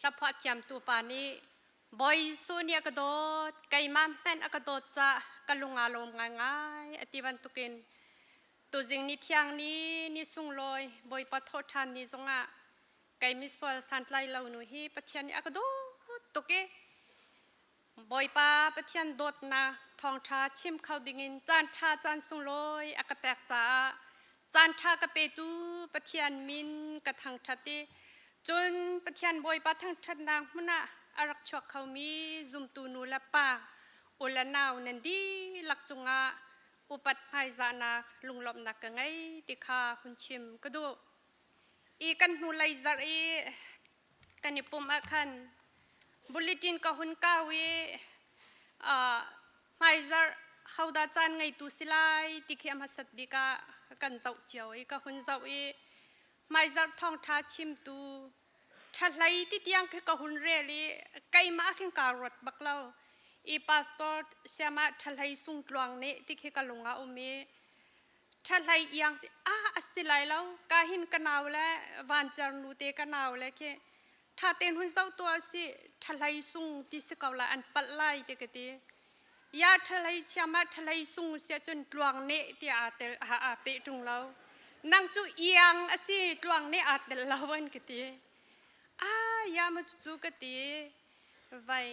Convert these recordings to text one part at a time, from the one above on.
Hlaphuah thiamtu pa nih Bawi Jesuh nih a ka dawt, keimah hmanh a ka dawt caah ka lung aa lawm ngaingai a ti bantukin tuzing ni thiang ni ni sunglawi Bawipa thawhṭhan ni zongah kei misual santlai lo nu hi Pathian nih a ka dawt tuk i Bawipa Pathian dawtnak thawngṭha chim kho dingin caan ṭha caan sunglawi a ka pek caah caan ṭha ka petu Pathian min ka thangṭhat i cun Pathian Bawipa thangṭhatnak hmun ah a rak chuak khomi zumtu nu le pa u le nau nan dihlak cungah upat hmaizahnak lunglawmhnak ka ngei ti kha hun chim ka duh. I kan hnulei zarh i kan i pumh ah khan bulletin ka hun kau i hmaizarh hodah caan ngeitu si lai ti khi a hmasat bik ah kan zoh cio i ka hun zoh i hmaizarh thawngṭha chimtu ṭhahlei ti tiang khi ka hun rel i keimah khin kaa ruat bak lo i pastor siamah ṭhahlei sungtluang nih ti khi ka lung ah um i ṭhahlei iang ti ah a si lai lo ka hin ka nau le vancer nu te ka nau le khi ṭha tein hun zoh tuah si ṭhahlei sung ti si ko lai an palh lai ti ka ti ya ṭhahlei chiam ah ṭhahlei sung sia cun tluang ne ti aa tel aa pe ṭung lo nang cu iang a si tluang ne aa tel lo an ka ti ah ya ma cu ka ti vai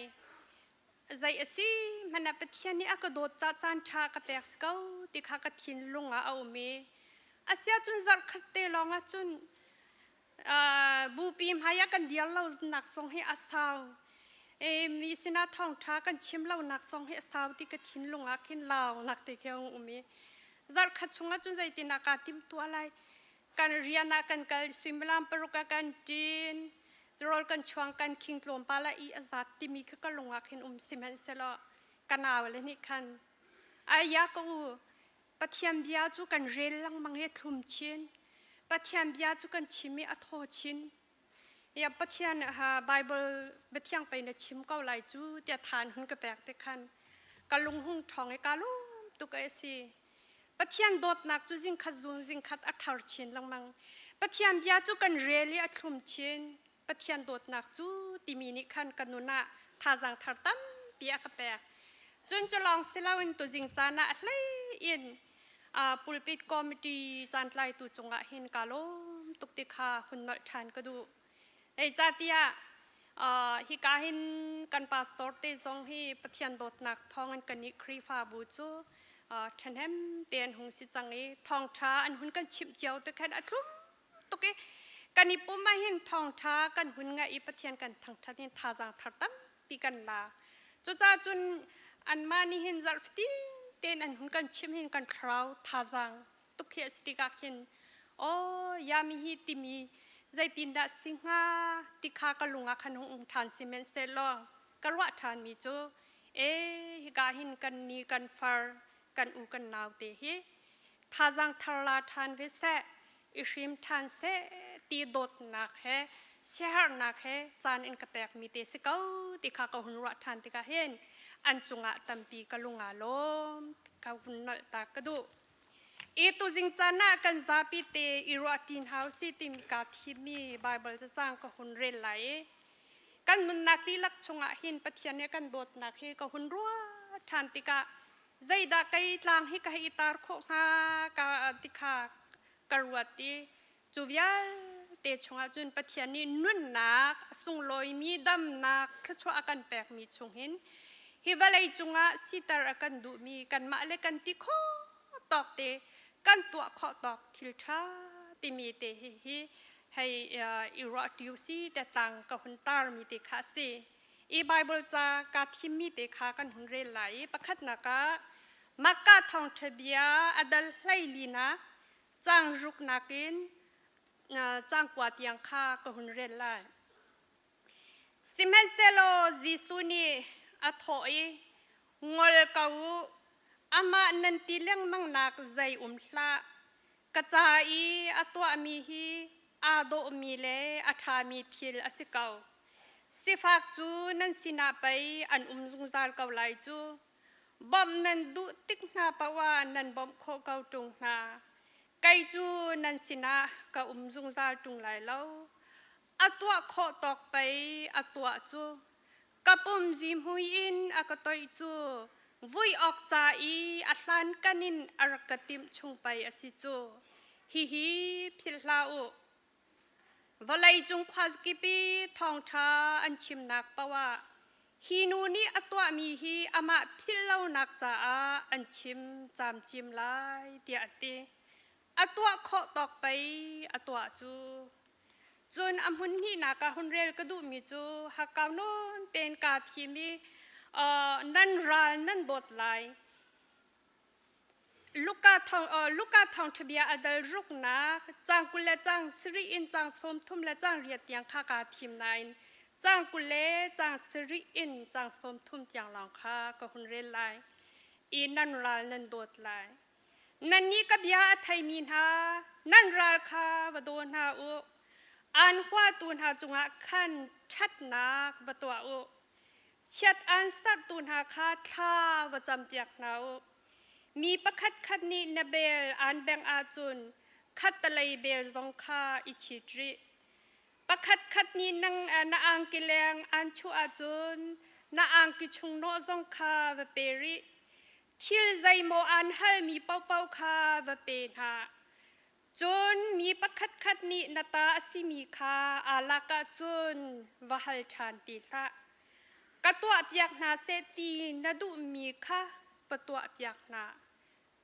Zei a si hmanh ah Pathian nih a ka dawt ca caan ṭha ka pek si ko ti kha ka thinlung ah a um i asiahcun zarhkhat te lawng ah cun bupi hmai ah kan dir lo nak zong hi a sau. Mi sinah thawngṭha kan chim lo nak zong hi a sau ti ka thinlung ah khin lau nak te khi a hung um i zarhkhat chungah cun zeitin ah kaa timhtuah lai? Kan rian ah kan kal, suimilam 6 ah kan ṭin, rawl kan chuang, kan khing tlawmpal ah i a zat timi kha ka lung ah khin um sihmanhsehlaw ka naule nih khan ai ya ka u Pathian bia cu kan rel lengmang i a thlum chin, Pathian bia cu kan chim i a thaw chin. Ya Pathian ha Bible biathiang pei na chim ko lai cu tiah than hun ka pek te khan ka lung hung ṭhawng i ka lawm tuk a si. Pathian dawtnak cu zingkhat zun zingkhat a thar chin lengmang. Pathian bia cu kan rel i a thlum chin. Pathian dawtnak cu timi nih khan ka nun ah thazaang thar tampi a ka pek. Cun cu lawng si loin tuzing caan ah a hlei in pulpit committee caantlaitu cungah hin kaa lawm tuk ti kha hun nolh ṭhan ka duh. Zeicahtiah hika hin kan pastor te zong hi Pathian dawtnak thawngin kannih Khrihfabu cu ṭhahnem te an hung si cang i thawngṭha an hun kan chimh cio te khan a thlum tuk i kan i pum ah hin thawngṭha kan hun ngaih i Pathian kan thangṭhat hin thazaang thar tampi kan la. Cucaah cun anmah nih hin zarh fatin tein an hun kan chimh hin kan thlarau thazaang tuk hi a si tikah khin aw yami hi timi zeitindah si hnga ti kha ka lung ah khan hung um ṭhan sihmanhsehlaw ka ruah ṭhanmi cu e hika hin kan ni kan far kan u kan nau te hi thazaang thar la ṭhan ve seh i hrim ṭhan seh ti dawtnak he siaherhnak he caan in ka pekmi te si ko ti kha ka hun ruah ṭhan tikah hin an cungah tampi ka lung aa lawm ka hun nolh ta ka duh. I tuzing caan ah kan zapi te i ruah ṭin hau si timi kaa thimmi Baibal cacang ka hun rel lai i kan nunnak dihlak chungah hin Pathian nih kan dawtnak hi ka hun ruah ṭhan tikah zeidah kei tlang hi ka hei i tar khawh hnga ka ti kha ka ruat i cu vialte chungah cun Pathian nih nunnak a sunglawimi damnak thluachuah a kan pekmi chung hin hi vawlei cungah siter a kan duhmi kanmah le kan ti khawh tawk te kan tuah khawh tawk thil ṭha timi te hi hi hei i ruah ṭi si te tlang ka hun tarmi te kha a si. I Bible ca kaa thimmi te kha kan hun rel lai i pakhatnak ah Makka thawngṭha bia a dal 14nak Caang ruk nakin caang kua tiang kha ka hun rel lai. Sihmanhsehlaw Jesuh nih a thawh i, Ngol ko u, amah nan ti lengmangnak zei um hlah. Ka ca i a tuahmi hi aa dawhmi le a ṭhami thil a si ko. Sifak cu nan sinah pei an um zungzal ko lai cu. Bawmh nan duh tik hna paoh ah nan bawmh khawh ko ṭung hna. Kei cu nan sinah ka um zungzal ṭung lai lo. A tuah khawh tawk pei a tuah cu. Ka pum zihmui in a ka toih cu vui awk ca i a hlankan in a rak ka timh chung pei a si cu. Hihi philh hlah u. Vawleicung khuazakip i thawngṭha an chimnak paoh ah hi nu nih a tuahmi hi amah philh lonak caah an chim camcim lai, tiah a ti. A tuah khawh tawk pei a tuah cu. Cun a hmun hnihnak ah hun rel ka duhmi cu hakkau nawn tein kaa thim i nan ral nan dawt lai. Luka thawngṭhabia a dal ruknak caang 20 le caang sarih in caang 30 le caang riat tiang kha kaa thim nain caang 20 le caang sarih in caang 30 tiang lawng kha ka hun rel lai i nan ral nan dawt lai. Nannih ka bia a theimi hna, nan ral kha va daw hna u. Aan huatu hna cungah khan ṭhatnak va tuah u. Chiat aan serhtu hna kha thla va campiak hna u. Mi pakhatkhat nih na bel aan bengh ahcun khattalei bel zong kha i chit rih. Pakhatkhat nih nang na angki leng aan chuah ahcun na angki chungnawh zong kha va pe rih. Thil zeimaw aan halmi paohpaoh kha va pe hna. Cun mi pakhatkhat nih na ta a simi kha aa lak ahcun va hal ṭhan ti hlah. Ka tuahpiak hna seh ti na duhmi kha va tuahpiak hna.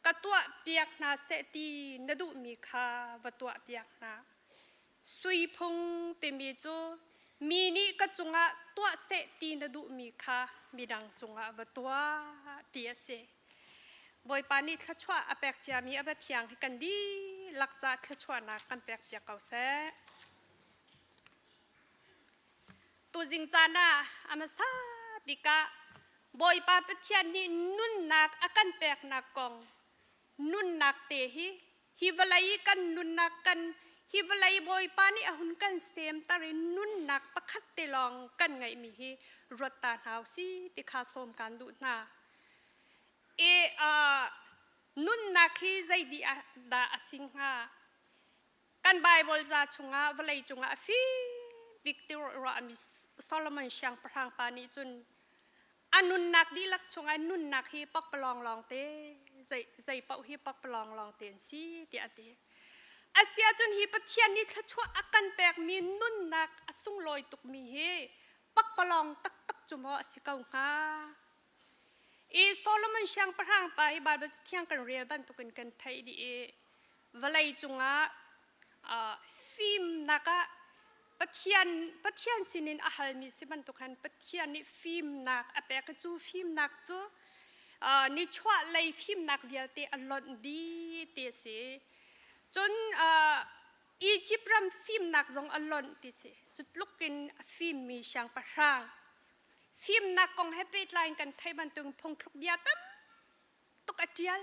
Ka tuahpiak hna seh ti na duhmi kha va tuahpiak hna. Sui phung timi cu mi nih ka cungah tuah seh ti na duhmi kha midang cungah va tuah ti a si. Bawipa nih thluachuah a pek ciami a Pathiang hi kan dihlak ca thluachuahnak kan pek piak ko seh. Tuzing caan ah a hmasa bik ah Bawipa Pathian nih nunnak a kan peknak kong nunnak te hi hi vawlei i kan nunnak kan hi vawlei Bawipa nih a hun kan semter i nunnak pakhat te lawng kan ngeihmi hi ruat ta hna u si ti kha sawm kan duh hna. I nunnak hi zei dih ah dah a si hnga? Kan Bible ca chungah vawlei cungah a fim bik ti ruahmi Solomon siangpahrang pa nih cun a nunnak dihlak chungah nunnak hi pakpalawng lawng te zei paoh hi pakpalawng lawng te an si tiah a ti. Asiahcun hi Pathian nih thluachuah a kan pekmi nunnak a sunglawi tukmi hi pakpalawng taktak cu maw a si ko hnga? I Solomon siangpahrang pa hi Bible thiang kan rel bantukin kan theih dih i vawlei cungah fimnak ah Pathian Pathian sinin a halmi si bantuk khan Pathian nih fimnak a pek i cu fimnak cu nichuah lei fimnak vialte a lonh dih ti a si. Cun Egypt ram fimnak zong a lonh ti si. Cu tluk in a fimmi siangpahrang. Fimnak kong he pehtlai in kan theih bantuk phungthluk bia tam tuk a ṭial.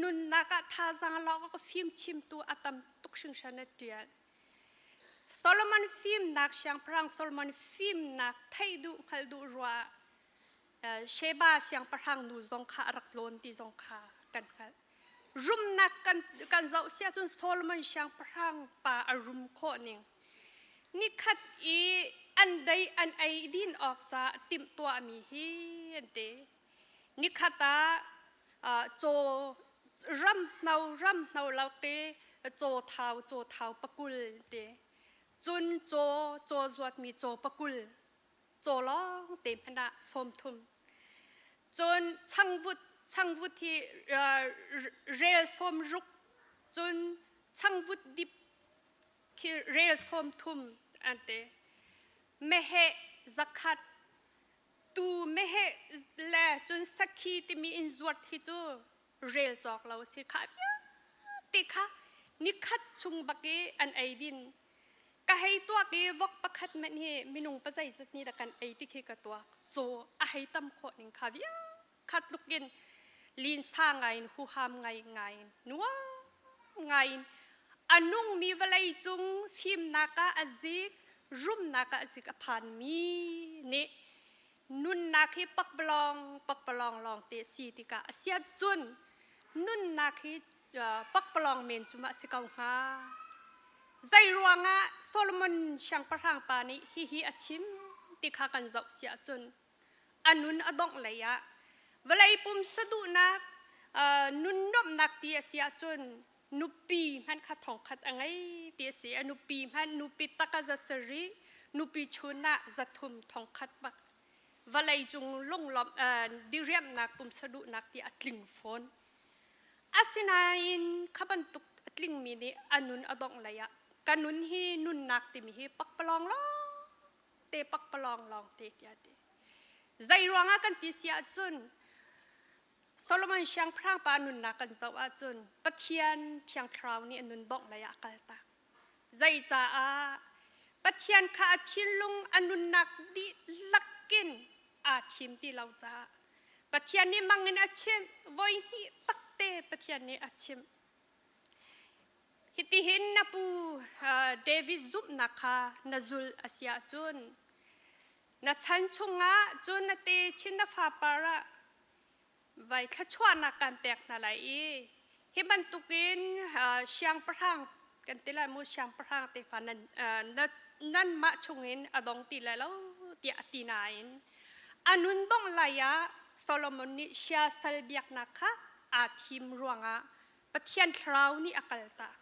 Nunnak ah thazaang lawng a fim chimtu a tam tuk hringhran a ṭial. Solomon fimnak siangpahrang Solomon fimnak theih duh hngalh duh ruah Sheba siangpahrang nu zong kha a rak tlawn ti zong kha kan hngalh. Rumnak kan kan zoh si ahcun Solomon siangpahrang pa a rum khawh ning. Nikhat i an dei an ei din awk ca timhtuahmi hi an ti. Nikhat ah caw ram hno ram hno lo te caw thau caw thau pakul ti cun caw caw zuatmi caw pakul caw lawng te hmanh ah 30 cun changvut changvut hi rel 60 cun changvut dip khi rel 30 an ti meheh 100 Tu meheh le cun sakhi timi in zuat hi cu rel cawk lo si kha vialte kha nikhat chung bak i an ei din ka hei tuak i vok pakhat men hi minung pa zeizat ni dah kan ei ti khi ka tuak caw a hei tam khawh ning kha vial khat tluk in linsa ngai in huham ngai ngai in nuam ngai in a nungmi vawlei cung fimnak ah a zik rumnak ah a zik a phanmi nih nunnak hi pakpalawng pakpalawng lawng te si tikah a siat cun nunnak hi pakpalawng men cu ma si ko hnga zei ruang. ruangah Solomon siangpahrang pa nih hihi a chim ti kha kan zoh si ahcun a nun a dongh lei ah vawlei pum saduhnak nun nuamhnak ti a si ahcun nupi hmanh kha thongkhat a ngei ti a si. A nupi hmanh nupi tak a za sarih, nupi chun ah zathum thongkhat bak vawlei cung lunglawmh diriamhnak pumsa duhnak ti a tling fawn. Asinain kha bantuk a tlingmi nih a nun a dongh lei ah ka nun hi nunnak timi hi pakpalawng lawng te pakpalawng lawng te tiah a ti. Zei ruangah kan ti si ahcun Solomon siangpahrang pa nunnak kan zoh ahcun Pathian Thiang Thlarau nih a nun dongh lei ah a kaltak. Zeicaah Pathian kha a thinlung a nunnak dihlak in aa thim ti lo caah Pathian nih mang in a chimh voihnih takte Pathian nih a chimh. Hitihin na pu David zumhnak kha na zulh a si ahcun na chan chungah cun na te chin na fapar ah vai thluachuahnak kan pek hna lai i hi bantukin siangpahrang kan ti lai mu siangpahrang tefa nan nanmah chungin a dong ti lai lo tiah a ti nain a nun dongh lai ah Solomon nih siasal biaknak kha aa thim ruangah Pathian thlarau nih a kaltak.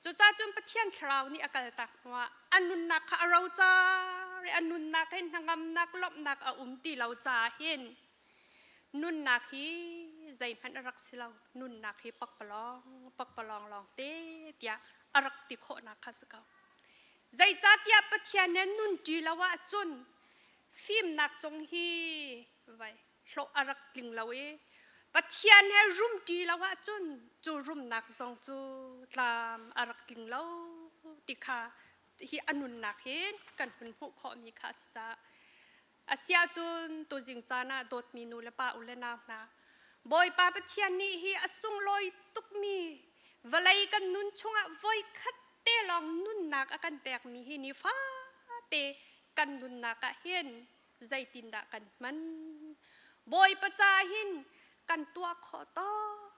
Cucaah cun Pathian thlarau nih a kaltak hnuah a nunnak kha a rocar i a nunnak hin hnangamnak lawmhnak a um ti lo caah hin Nunnak hi zeihmanh a rak si lo. Nunnak hi pakpalawng, pakpalawng lawng te tiah a rak ti khawhnak kha si ko. Zeicahtiah Pathian he nunṭi lo ahcun fimnak zong hi vai hlawh a rak tling lo i Pathian he rumṭi lo ahcun cu rumnak zong cu tlam a rak tling lo ti kha hi a nunnak hin kan hun hmuh khawhmi kha a si caah Asiahcun tuzing caan ah dawtmi nu le pa u le nau hna, Bawipa Pathian nih hi a sunglawi tukmi vawlei kan nun chungah voikhat te lawng nunnak a kan pekmi hi nifate kan nunnak ah hin zeitindah kan hman? Bawipa ca hin kan tuah khawh tawk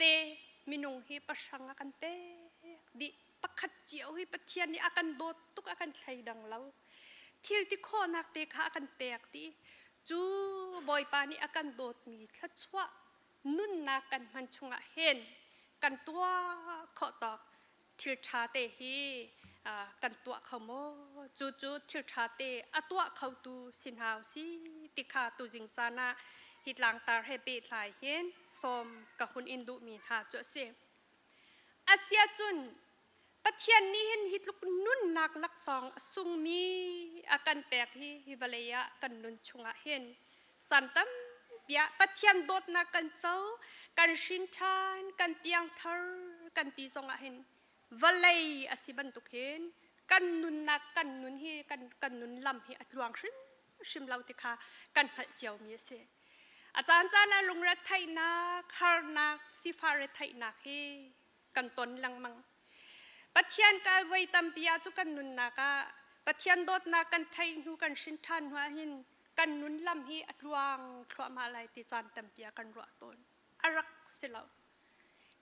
te minung hi pahrang a kan pek dih. Pakhat cio hi Pathian nih a kan dawt tuk a kan thleidang lo. Thil ti khawhnak te kha a kan pek ti. Cu Bawipa nih a kan dawtmi thluachuah nunnak kan hman chungah hin kan tuah khawh tawk thil ṭha te hi kan tuah kho maw? Cu cu thil ṭha te a tuah khotu si hna si ti kha tuzing caan ah hi tlangtar he pehtlai hin sawm ka hun in duhmi hna cu a si. Asiahcun Pathian nih hin hi tluk nunnak laksawng a sungmi a kan pek hi hi vawlei ah kan nun chungah hin caan tampi ah Pathian dawtnak kan co, kan hrin ṭhan, kan piangthar kan ti zongah hin vawlei a si bantuk hin kan nunnak kan nun hi kan kan nun lam hi a tluang hrimhrim lo ti kha kan hngalh ciomi a si. A caan caan ah lungretheihnak, harnak, sifah retheihnak hi kan ton lengmang. Pathian ka voi tampi ah cu kan nunnak ah Pathian dawtnak kan theih hnu kan hrin ṭhan hnu ah hin kan nun lam hi a tluang thluahmah lai ti caan tampi ah kan ruah tawn. A rak si lo.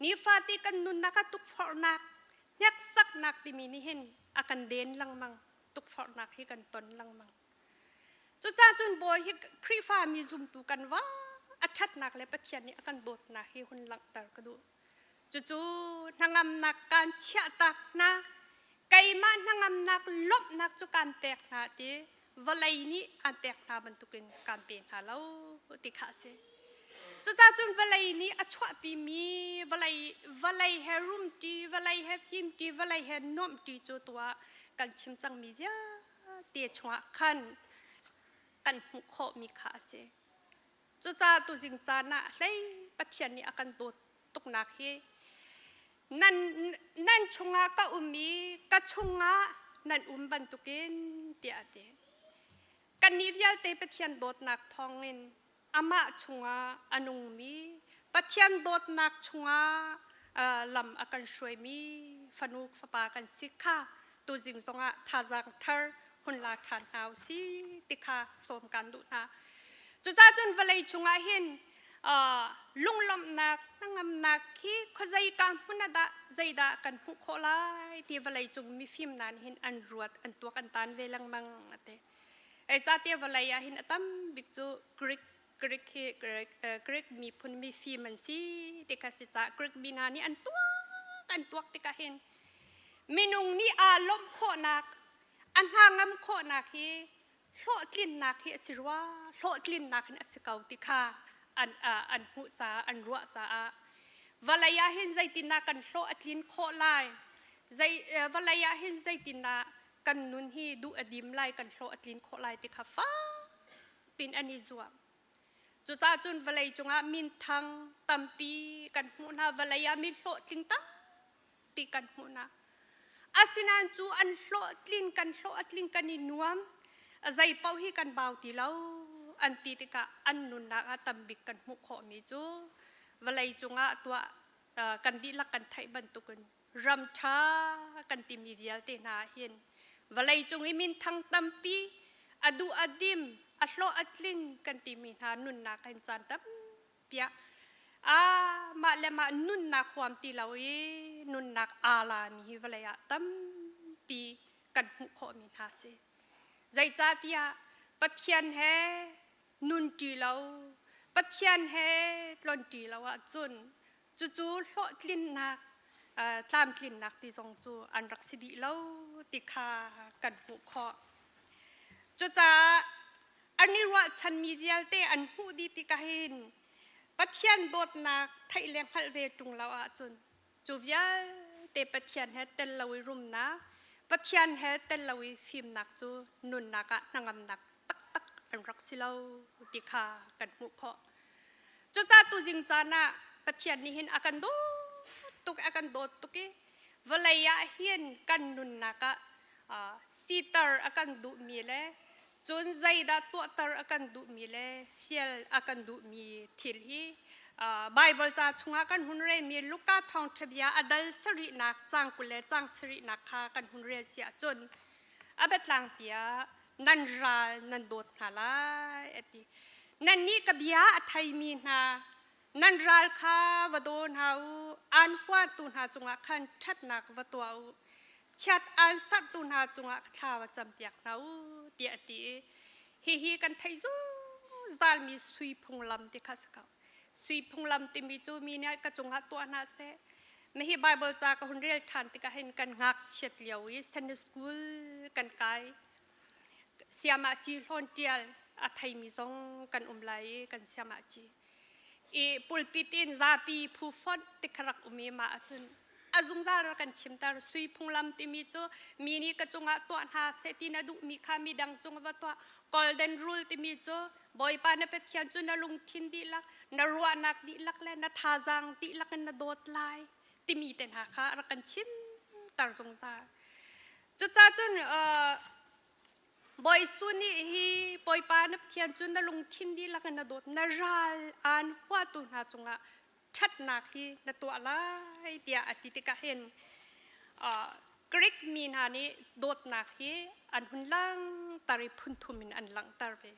Nifate kan nunnak ah tukforhnak, hneksaknak timi nih hin a kan den lengmang. Tukforhnak hi kan ton lengmang. Cucaah cun Bawi hi Khrihfa mi zumtu kan va a ṭhatnak le Pathian nih a kan dawtnak hi hun langhter ka duh. Cucu hnangamnak kaan chiahtak hna, keimah hnangamnak lawmhnak cu kaan pek hna ti vawlei nih aan pek hna bantukin kaan pe hna lo ti kha a si. Cucaah cun vawlei nih a chuahpimi vawlei vawlei he rumṭi, vawlei he fimṭi, vawlei he nuamhṭi cu tuah kan chim cangmi vialte chungah khan kan hmuh khawhmi kha a si. Cucaah tuzing caan ah hlei Pathian nih a kan dawt tuknak hi nan nan chungah ka um i ka chungah nan um bantukin tiah a ti. Kannih vialte Pathian dawtnak thawngin amah chungah a nungmi Pathian dawtnak chungah lam a kan hruaimi fanu fapa kan si kha tuzing zongah thazaang thar hun la ṭhan hna u si ti kha sawm kan duh hna. Cucaah cun vawlei chungah hin lunglawmhnak, hnangamnak hi khuazei ka hmun ah dah zeidah kan hmuh khawh lai ti vawlei cung mifim hna nih hin an ruat an tuak an tan ve lengmang a ti. Ei ca te vawlei ah hin a tam bik cu Greek Greek hi Greek, Greek miphun mifim an si ti kha si caah Greek mi hna nih an tuak an tuak tikah hin minung nih aa lawmh khawhnak a hna ngam khawhnak hi hlawhtlinnak hi a si rua hlawhtlinnak hin a si ko ti kha an an hmuh caah an ruah caah vawlei ah hin zeitindah kan hlawh a tlin khawh lai zei vawlei ah hin zeitindah kan nun hi duh a dim lai kan hlawh a tlin khawh lai ti kha fak pin an i zuam. Cucaah cun vawlei cungah minthang tampi kan hmuh hna vawlei ah mi hlawhtling tampi kan hmuh hna. Asinain cu an hlawhtlin kan hlawh a tling kan i nuam zei paoh hi kan bau ti lo an ti tikah an nunnak ah tambik kan hmuh khawhmi cu vawlei cungah tuah kan dihlak kan theih bantukin ram ṭha kan timi vialte hna ah hin vawleicung i minthang tampi a duh a dim a hlawh a tling kan timi hna nunnak hin caan tampi ah mah le mah nunnak huam ti lo i nunnak aa lami hi vawlei ah tampi kan hmuh khawhmi hna si. Zeicahtiah Pathian he nunṭi lo, Pathian he tlonṭi lo ahcun Cucu hlawhtlinnak, tlamtlinnak ti zong cu an rak si dih lo ti kha kan hmuh khawh. Cucaah an i ruahchanmi vialte an hmuh dih tikah hin Pathian dawtnak theih le hngalh ve ṭung lo ahcun cu vialte Pathian he tel lo i rumnak, Pathian he tel lo i fimnak cu nunnak ah hnangamnak taktak an rak si lo ti kha kan hmuh khawh. Cucaah tuzing caan ah Pathian nih hin a kan dawt tuk a kan dawt tuk i vawlei ah hin kan nunnak ah siter a kan duhmi le cun zeidah tuahter a kan duhmi le fial a kan duhmi thil hi Baibal ca chungah kan hun relmi Luka thawngṭha bia a dal sarihnak caang 20 le caang sarihnak kha kan hun rel si ahcun a biatlangpi ah nan ral nan dawt hna lai a ti. Nannih ka bia a theimi hna nan ral kha va daw hna u, aan huatu hna cungah khan ṭhatnak va tuah u, chiat aan serhtu hna cungah thla va campiak hna u, tiah a ti i hihi kan theih zungzalmi sui phunglam ti kha si ko. Sui phunglam timi cu mi nih ka cungah tuah hna seh. Mahi Bible ca ka hun rel ṭhan tikah hin kan ngakchiat lio i Sunday school kan kai. Siamah ci hlawn ṭial a theimi zong kan um lai i kan siamah ci. I pulpit in zapi phu fonh ti kha rak um i mah ahcun a zungzal rak kan chimter. Sui phunglam timi cu mi nih ka cungah tuah hna seh ti na duhmi kha midang cung va tuah. Golden rule timi cu Bawipa na Pathian cu na lungthin dihlak, na ruahnak dihlak le na thazaang dihlak in na dawt lai timi te hna kha rak kan chimter zungzal. Cucaah cun Bawi Jesuh nih hi Bawipa na Pathian cu na lungthin dihlak in na dawt, na ral aan huatu hna cungah ṭhatnak hi na tuah lai tiah a ti tikah hin Greek mi hna nih dawtnak hi an hun langhter i phunthum in an langhter ve.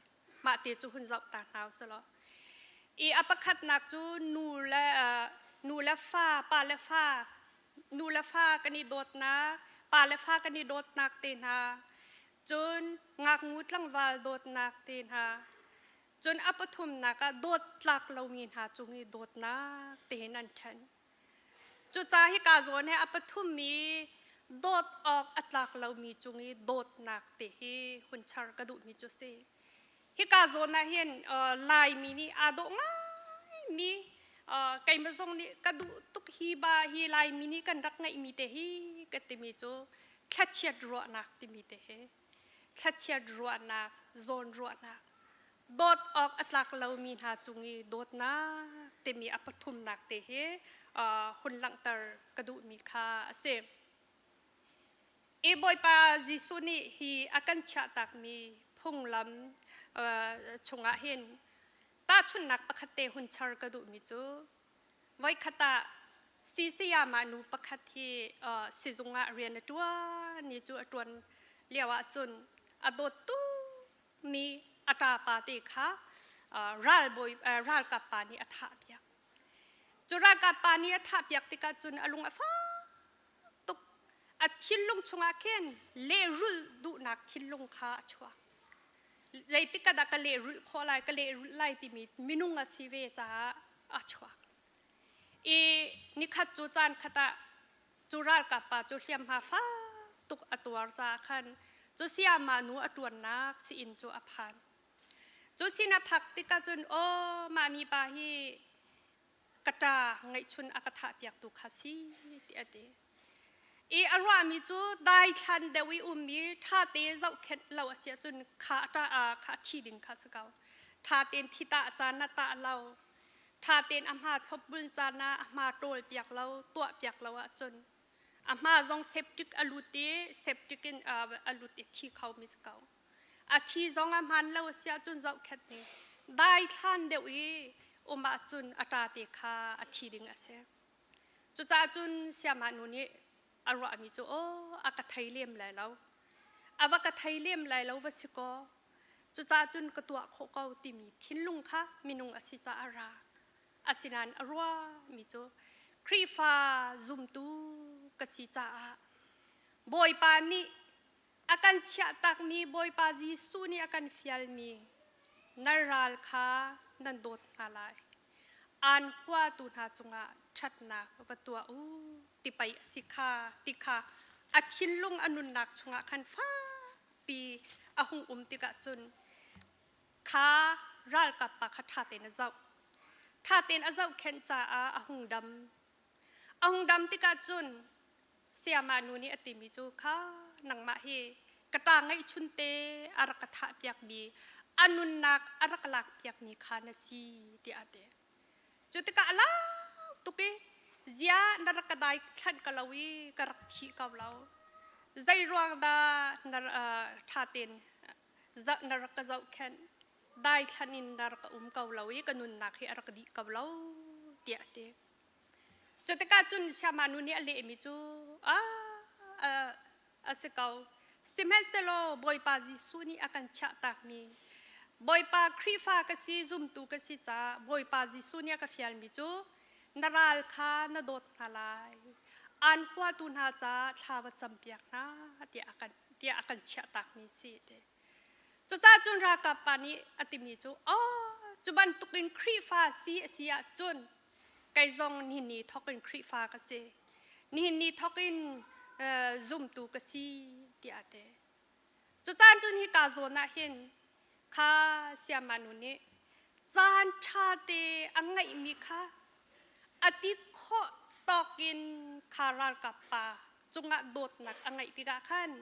Mah te cu hun zoh ta hna usih law. I a pakhatnak cu nu le nu le fa, pa le fa, nu le fa kan i dawtnak, pa le fa kan i dawtnak te hna, cun ngaknu tlangval dawtnak te hna, cun a pathumnak ah dawt tlak lomi hna cung i dawtnak tein an ṭhen. Cucaah hika zawn he a pathum i dawt awk a tlak lomi cung i dawtnak ti hi hun char ka duhmi cu si. Hika zawn ah hin Laimi nih aa dawh ngaimi keimah zong nih ka duh tuk hi ba hi Laimi nih kan rak ngeihmi te hi ka timi cu thlachiat ruahnak timi te hi thlachiat ruahnak zawn ruahnak dawt awk a tlak lomi hna cung i dawtnak timi a pathumnak te hi hun langhter ka duhmi kha a si. I Bawipa Jesuh nih hi a kan chiahtakmi phunglam chungah hin tahchunhnak pakhat te hun char ka duhmi cu voikhat ah sisayamah nu pakhat hi sizung ah rian a ṭuan i cu a ṭuan lio ah cun a dawt mi a ṭapa te kha ralbawi ralkap pa nih a thah piak. Cu ralkap pa nih a thahpiak tikah cun a lung a fak tuk. A thinlung chungah khin lehrulh duhnak thinlung kha a chuak. Zeitik ah dah ka lehrulh khawh lai, ka lehrulh lai timi minung a si ve caah a chuak. I nikhat cu caan khat ah cu ralkap pa cu hliamhma fak tuk a tuar caah khan cu sayama nu a ṭuannak sii-inn cu a phan. Cu sin a phak tikah cun aw mah mi pa hi ka ṭa ngeihchun a ka thah piaktu kha si ti a ti. I a ruahmi cu daithlan deuh i ummi ṭha te zohkhenh lo a si ahcun kha a ṭa kha a thi ding kha si ko. Ṭha tein thi tah caan ah tah lo, ṭha tein a hma thlopbul caan ah a hma ṭawl piak lo, tuah piak lo ahcun a hma zong septic a lut i septic in a lut i thi kho mi si ko. A thi zong a hmaan lo a si ahcun zohkhenh ning daithlan deuh i um ahcun a ṭa te kha a thi ding a si. Cucaah cun siamah nu nih a ruahmi cu aw a ka thei lem lai lo. A va ka thei lem lai lo va si kaw cucaah cun ka tuah khawh ko timi thinlung kha minung a si caah a ra. Asinain a ruahmi cu Khrihfa zumtu ka si caah Bawipa nih a kan chiahtakmi Bawipa Jesuh nih a kan fialmi nan ral kha nan dawt hna lai. Aan huatu hna cungah ṭhatnak va tuah u ti pei a si kha ti kha a thinlung a nunnak chungah khan fakpi a hung um tikah cun kha ralkap pa kha ṭha tein a zoh. Ṭha tein a zohkhenh caah a hung dam. A hung dam tikah cun sayama nu nih a timi cu kha nangmah hi ka ṭa ngeihchun te a rak ka thah piakmi a nunnak a rak lak piakmi kha na si tiah a ti. Cu tikah a lau tuk i zia na rak ka dai thlanh ka lo i ka rak thi ko lo. Zei ruang dah na ṭha tein na rak ka zohkhenh dai thlan in na rak ka um ko lo i ka nunnak hi a rak dih ko lo tiah a ti. Cu tikah cun Siama nu nih a lehmi cu ah a si ko. Sihmanhsehlaw Bawipa Jesuh nih a kan chiahtakmi Bawipa Khrihfa ka si, zumtu ka si caah Bawipa Jesuh nih a ka fialmi cu na ral kha na dawt hna lai. Aan huatu hna caah thla va campiak hna tiah a kan tiah a kan chiahtakmi si ti. Cucaah cun ralkap pa nih a timi cu, "Oh, cu bantukin Khrihfa si a si ahcun kei zong nihin ni thawk in Khrihfa ka si. Nihin ni thawk in zumtu ka si," tiah a ti. Cucaan cun hika zawn ah hin kha siama nu nih caan ṭha te a ngeihmi kha a ti khawh tawk in kha ralkap pa cungah dawtnak a ngeih tikah khan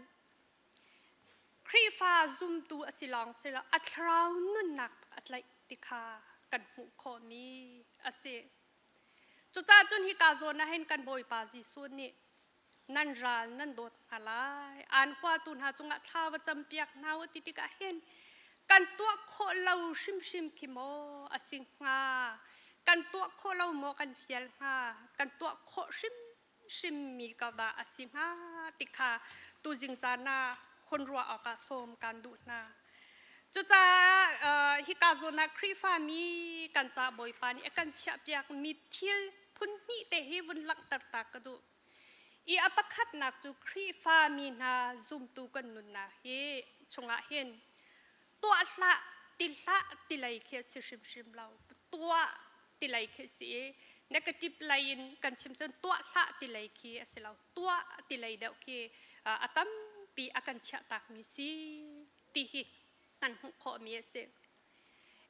Khrihfa zumtu a si lawng si lo a thlarau nunnak a tlaih ti kha kan hmuh khawhmi a si. Cucaah cun hika zawn ah hin kan Bawipa Jesuh nih nan ral nan dawt hna lai, aan huatu hna cungah thla va campiak hna u ti tikah hin kan tuah khawh lo hrimhrim khi maw a si hnga? Kan tuah khawh lo maw kan fial hnga? Kan tuah khawh hrim hrimmi ka va a si hnga ti kha tuzing caan ah hun ruah awkah sawm kan duh hna. Cucaah hika zawn ah Khrihfa mi kan ca Bawipa nih a kan chiahpiak mi thil phun hnih te hi vun langhter ta ka duh. I a pakhatnak cu Khrihfa mi hna zumtu kan nunnak hi chungah hin tuah hlah ti hlah ti lei khi a si hrimhrim lo. Tuah ti lei khi a si i negative lei in kan chim cun tuah hlah ti lei khi a si lo. Tuah ti lei deuh khi a tampi a kan chiahtakmi si ti hi kan hmuh khawhmi a si.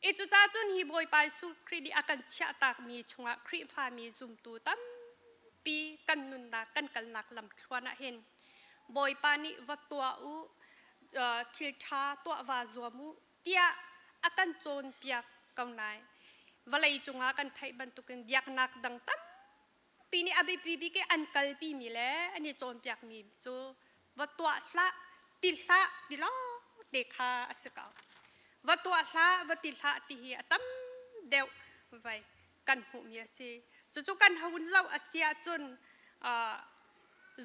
I cucaah cun hi Bawipa Jesuh Khrih nih a kan chiahtakmi chungah Khrihfami zumtu tampi kan nunnak kan kalnak lamthluan ah hin Bawipa nih va tuah u, thil ṭha tuah vaa zuam u tiah a kan cawnpiak ko nai. Vawlei cungah kan theih bantukin biaknak dang tampi nih a biapi bik i an kalpimi le an i cawnpiakmi cu va tuah hlah, ti hlah ti lawng te kha a si ko. Va tuah hlah, va ti hlah ti hi a tam deuh vai kan hmuhmi a si. Cucu kan hun zoh a si ahcun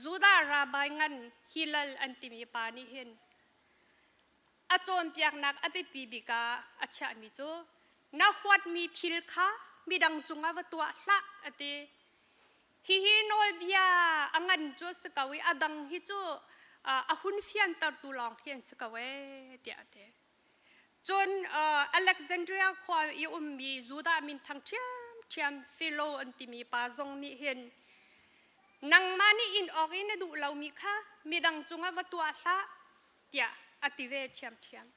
Judah rabbi ngan Hillel an timi pa nih hin a cawnpiaknak a biapi bik ah a chiahmi cu na huatmi thil kha midang cungah va tuah hlah a ti. Hihi nawlbia a ngan cu a si ko i a dang hi cu a hun fiantertu lawng khi an si ko ee tiah a ti. Cun Alexandria khua i ummi Judah minthang ṭhiamṭhiam Philo an timi pa zong nih hin nangmah nih in awk i na duh lomi kha midang cungah va tuah hlah tiah a ti ve ṭhiamṭhiam.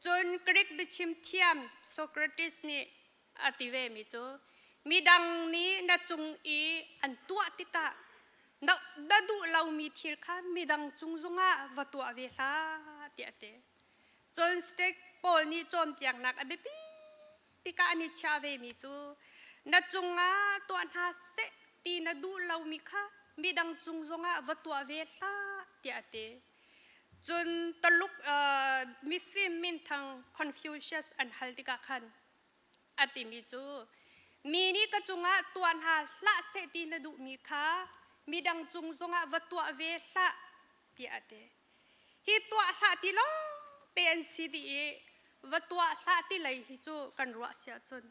Cun Greek biachim thiam Socrates nih a ti ve mi cu midang nih na cung i an tuah tikah na, na duh lomi thil kha midang cung zongah va tuah ve hlah tiah a ti. Cun state pawl nih cawnpiaknak a biapi tikah an i chiah ve mi cu na cungah tuah hna seh ti na duh lomi kha midang cung zongah va tuah ve hlah tiah a ti. Cun Taluk mifim minthang Confucius an hal tikah khan a timi cu mi nih ka cungah tuah hna hlah seh ti na duhmi kha midang cung zongah va tuah ve hlah tiah a ti. Hi tuah hlah ti lawng te an si dih i va tuah hlah ti lei hi cu kan ruah si ahcun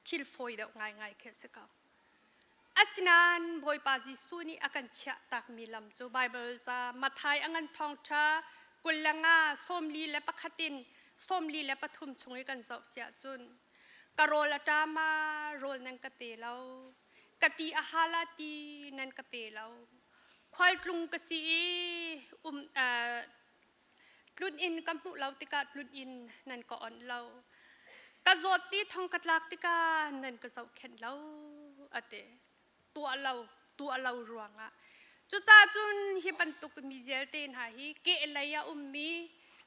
thil fawi deuh ngaingai khi a si ko. Asinain Bawipa Jesuh nih a kan chiah takmi lam cu Baibal ca Matthai a ngan thawngṭha 25 41 in 43 chung i kan zoh si ahcun ka rawl a ṭam ah rawl nan ka pe lo, ka ti a hal ah ti nan ka pe lo, khualtlung ka si i um tlun inn ka hmuh lo tikah tlun inn nan ka onh lo, ka zawt ti thong ka tlak tikah nan ka zohkhenh lo a ti. Tuah lo, tuah lo ruangah. Cucaah cun hi bantuk mi vialte hna hi kehlei a ummi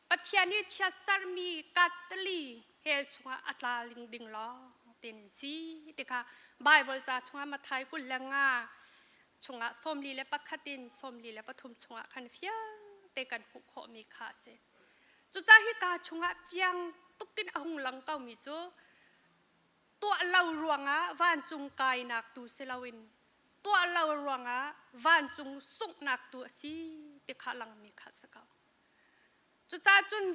Pathian i chiatsermi kattali hell chungah a tla ling ding lawng ten si ti kha Bible ca chungah Matthai 25 chungah 41 in 43 chungah khan fiang te kan hmuh khawhmi kha a si. Cucaah hika chungah fiang tukin a hung lang komi cu tuah lo ruangah vancung kainak tu si loin tuah lo ruangah vancung sunghnak tu a si ti kha langmi kha a si ko. Cucaah cun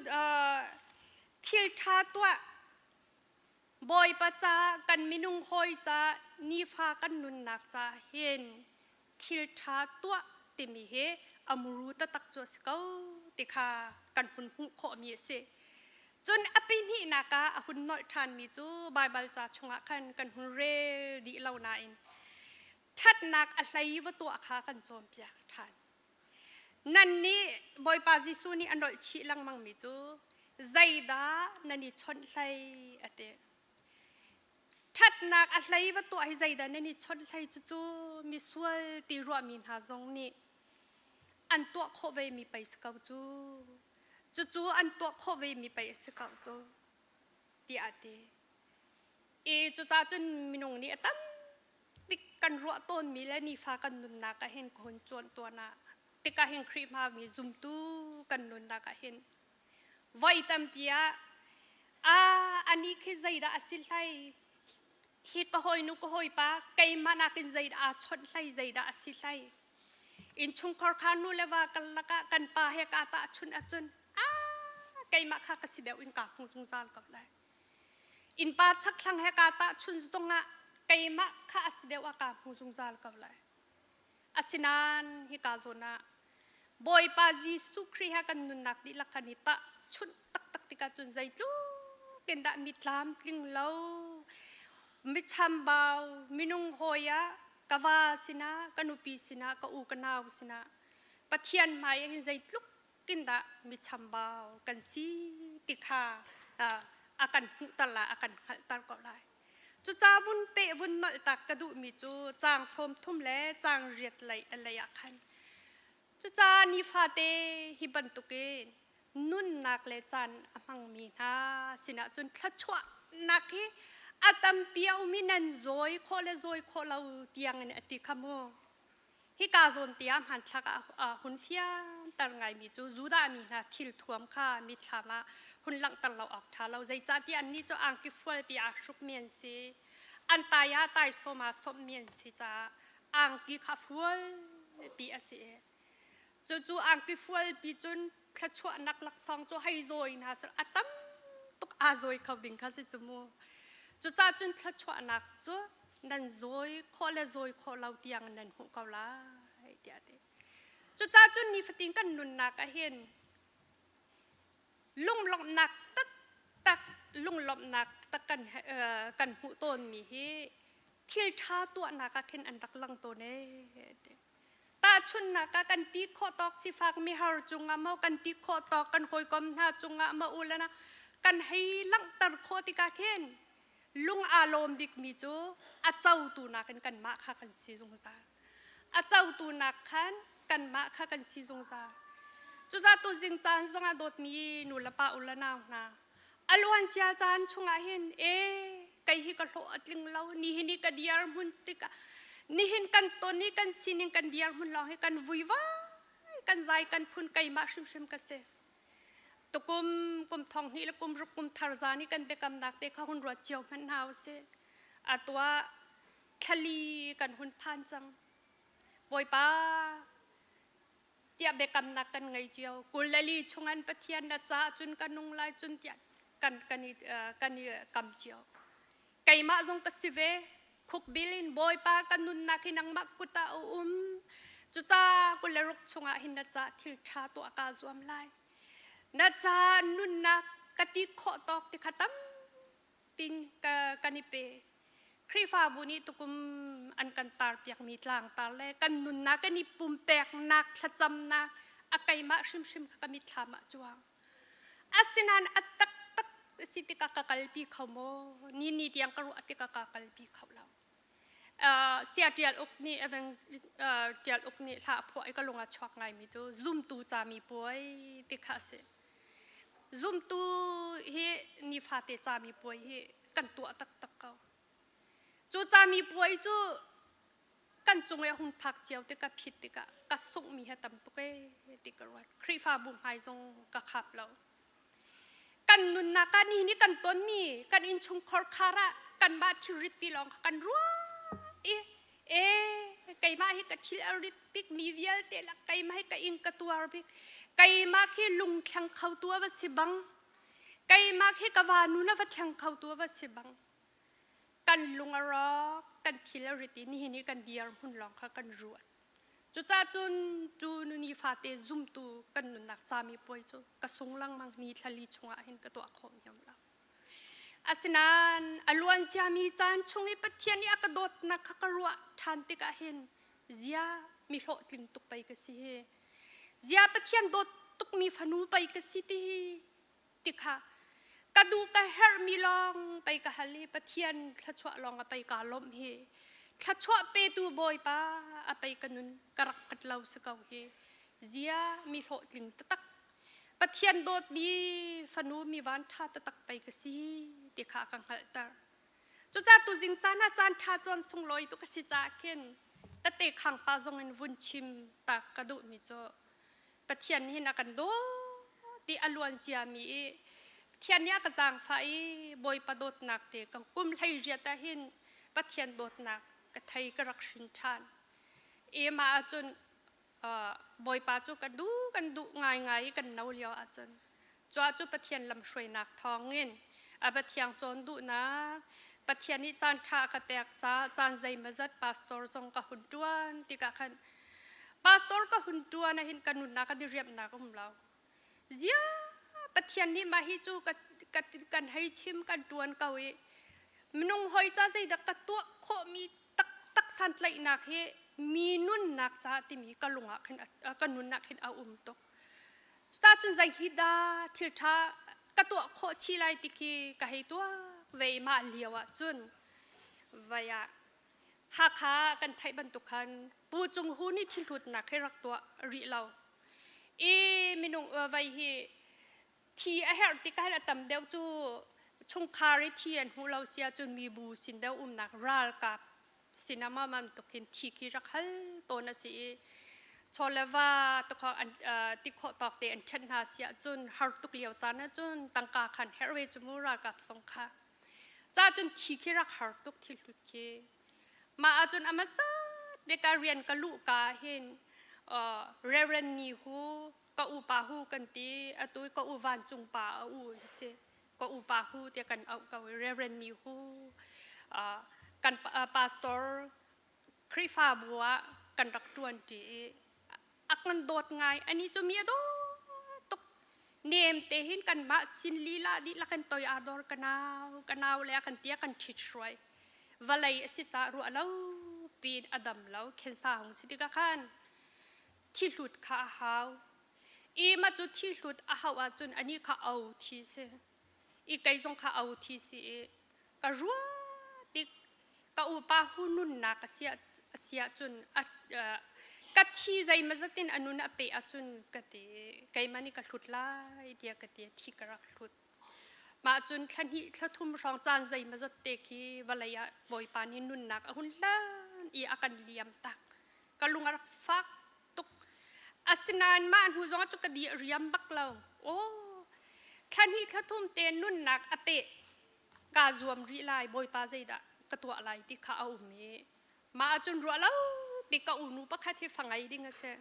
thil ṭha tuah Bawipa ca kan minung hawi ca nifa kan nunnak ca hin thil ṭha tuah timi hi a muru taktak cu a si ko ti kha kan hun hmuh khawhmi a si. Cun a pihnihnak ah a hun nolh ṭhanmi cu Baibal ca chungah khan kan hun rel dih lo nain ṭhatnak a hlei va tuah kha kan cawnpiak ṭhan. Nan nih Bawipa Jesuh nih a nolh chih lengmangmi cu zeidah nan i chawnh hlei a ti. Ṭhatnak a hlei va tuah hi zeidah nan i chawnh hlei cucu misual ti ruahmi hna zong nih an tuah khawh vemi pei si ko cu. Cucu an tuah khawh vemi pei a si ko cu tiah a ti. I cucaah cun minung nih a tam bik kan ruah tawnmi le nifa kan nunnak ah hin ka hun cuan tuan ah tikah hin Khrihfa mi zumtu kan nunnak ah hin voi tampi ah a ani khi zeidah a si hlei hi ka hawinu ka hawipa keimah nakin zeidah aa chawnh hlei zeidah a si hlei innchungkhar kha nu le va kan lakah kan pa he ka tahchunh ahcun a keimah kha ka si deuh in kaa hmu zungzal ko lai Innpa chakthlang he kaa tahchunh zongah keimah kha a si deuh ah kaa hmu zungzal ko lai. Asinain hika zawn ah Bawipa Jesuh Khrih he kan nunnak dihlak kan i tahchunh taktak tikah cun zeitluk in dah mi tlamtling lo, mi chambau, minung hawi ah ka va sinah, ka nupi sinah, ka u ka nau sinah Pathian hmai ah hin zeitluk tin dah mi chambau kan si ti kha a kan hmuhter lai a kan hngalhter ko lai cuca vun peh vun nolh tak ka duhmi cu caang 30 le caang riat lei a lei ah khan cuca nifate hi bantukin nunnak le caan a hmangmi hna sinah cun thluachuahnak hi a tampi a um i nan zawi khawh le zawi khawh lo tiang in a ti kha mu Hika zawn te ah hmanthlak ah hun fianter ngaimi cu Judah mi hna thilthuam kha mitthlam ah hun langhter lo awk ṭha lo. Zeicahtiah annih cu angki fualpi aa hrukmi an si. An tai ah taisawm aa sawmhmi an si caah angki kha fualpi a si i cucu angki fualpi cun thluachuahnak laksawng cu hei zawi hna seh a tam tuk aa zawi kho ding kha si cu mu. Cucaah cun thluachuahnak cu nan zawi khawh le zawi khawh lo tiang nan hmuh ko lai tiah a ti. Cucaah cun nifatin kan nunnak ah hin lunglawmhnak taktak lunglawmhnak tak kan kan hmuh tawnmi hi thil ṭha tuahnak ah khin an rak lang tawn ee ti. Tahchunhnak ah kan ti khawh tawk sifak mihar cungah maw kan ti khawh tawk kan hawikom hna cungah maw u le na kan hei langhter khawh tikah khin lung aa lawm bikmi cu a cotu nakin kanmah kha kan si zungzal. A cotu nak khan kanmah kha kan si zungzal. Cucaah tuzing caan zongah dawtmi nu le pa u le nau hna a luancia caan chungah hin e kei hi ka hlawh a tling lo nihin i ka diar hmun tikah nihin kan ton i kan sining kan diar hmun lawng hi kan vui vai kan zai kan phun keimah hrimhrim ka si tukum kum thong hnih le kum ruk kum thar zan i kan biakamnak te kha hun ruat cio hmanh hna usih atua thlali kan hun phan cang Bawipa tiah biakamnak kan ngei cio. 22 chungan Pathian na ca cun ka nung lai cun tiah kan kan i kan i kam cio. Keimah zong ka si ve. Khukbil in Bawipa ka nunnak hi nangmah kut ah a um. Cuca 26 chungah hin na ca thil ṭha tuah kaa zuam lai. Na ca nunnak ka ti khawh tawk ti kha tam ka kan i pe. Khrihfabu nih tukum an kan tarpiakmi tlangtar le kan nunnak kan i pumpeknak thlacamnak a keimah hrimhrim kha ka mitthlam ah cuang. Asinain a taktak si tikah ka kalpi kho maw? Ni ni tiang ka ruah tikah ka kalpi kho lo. Sia Ṭial Uk nih Evan Ṭial Uk nih hla a phuah i ka lung a chuak ngaimi cu zumtu cami puai ti kha a si. Zumtu hi nifate cami puai hi kan tuah taktak ko. Cu cami puai cu kan cung i a hung phak cio tikah phit tikah ka sunghmi he tam tuk ee ti ka ruat. Khrihfabu hmai zong ka khap lo. Kan nunnak ah nihin i kan tonmi kan innchungkhar khar ah kanmah thilrit pi lawng kha kan ruah i e keimah hi ka thil a rit bik mi vialte lak keimah hi ka ing ka tuar bik keimah khi lungthleng kho tu va si bang keimah khi ka va nu na va thleng kho tu va si bang kan lung a rawk kan thil a rit i nihin i kan dir hmun lawng kha kan ruat cucaah cun cu ni fate zumtu kan nunnak cami puai cu ka sung lengmang ni thlali chungah hin ka tuah khawh hiam lo Asinain a luan ciami caan chung i Pathian nih a ka dawtnak kha ka ruah ṭhan tikah hin zia mi hlawhtling tuk pei ka si hi. Zia Pathian dawt tukmi fanu pei ka si ti hi ti kha ka duh ka herhmi lawng pei ka hal i Pathian thluachuah lawng a pei kaa lawmh hi. Thluachuah petu Bawipa a pei ka nun ka rak hngat lo si ko hi. Zia mi hlawhtling taktak Pathian dawtmi fanu mi van ṭha taktak pei ka si ti kha a ka hngalhter. Cucaah tuzing caan ah caan ṭha cawn sunglawi tuk a si caah khin tete khang pa zong in vun chim ta ka duhmi cu Pathian hin a kan dawt ti a luan ciami i Pathian nih a ka zaangfah i Bawipa dawtnak te ka kum hlei riat ah hin Pathian dawtnak ka thei ka rak hrin ṭhan. Ema ahcun Bawipa cu kan duh kan duh ngaingai i kan no lio ahcun cuah cu Pathian lamhruainak thawngin a Pathian cawn duhnak Pathian nih caan ṭha a ka pek ca caan zeimawzat pastor zong ka hun ṭuan tikah khan pastor ka hun ṭuan ahhin ka nunnak a diriamhnak um lo zia Pathian nih mah hi cu kan hei chim kan ṭuan ko i minung hoi ca zeidah ka tuah khawhmi taktak santlaihnak hi mi nunnak ca timi ka lung ah khin ka nunnak khin a um tuk. Cuta cun zei hi dah thil ṭha ka tuah khawh chih lai ti khi ka hei tuak ve i mah lio ah cun vai ah Hakha kan theih bantuk khan Pu Cung Hu nih thil hlutnak hi rak tuah rih lo. I minung vai hi thi a herh tikah a tam deuh cu chungkhar i thi an hmuh lo si ahcun mibu sin deuh umnak ralkap sinah ma bantukin thi khi rak hal tawn a si i chaw le va an ti khawh tawk te an ṭhenh hna si ahcun har tuk lio caan ahcun tangka khan herh ve cu mu ralkap zong kha ca cun thi khi rak har tuk thil hlut khi mah ahcun a hmasa bik ah rian ka luh ka hin Reverend Ni Hu ka upa hu kan ti atu ka u vancung pa a u si. Ka upa hu tiah kan auh ko i Reverend Ni Hu kan pastor Khrihfabu ah kan rak ṭuan ṭi i a kan dawt ngai. Ani cu mi a dawt tuk. Nem te hin kanmah sin lila dihlak in toi aa dor ka nau, ka nau le a kan tia kan ṭhit hruai. Vawlei a si caah ruah lo piin a dam lo. Khensa hung si tikah khan thihlut kha a hau. I mah cu thihlut a hauh ahcun anih kha au thi si. I kei zong kha au thi si i ka ruah tik ka upa hu nunnak a si ahcun ka thi zeimazat in a nun a peh ahcun ka ti keimah nih ka hlut lai tiah ka ti thi ka rak hlut. Mah cun thla hnih thla thum hrawng caan zeimazat te khi vawlei ah Bawipa nih nunnak a hun hlan i a kan liam tak. Ka lung a rak fak tuk. Asinain mah hnu zong cu ka di a riam bak lo. Aw, thla hnih thla thum te nunnak a peh kaa zuam rih lai Bawipa zeidah ka tuah lai ti kha a um i mah ahcun ruah lo pi ka unu pakhat hi fa ngei ding a si.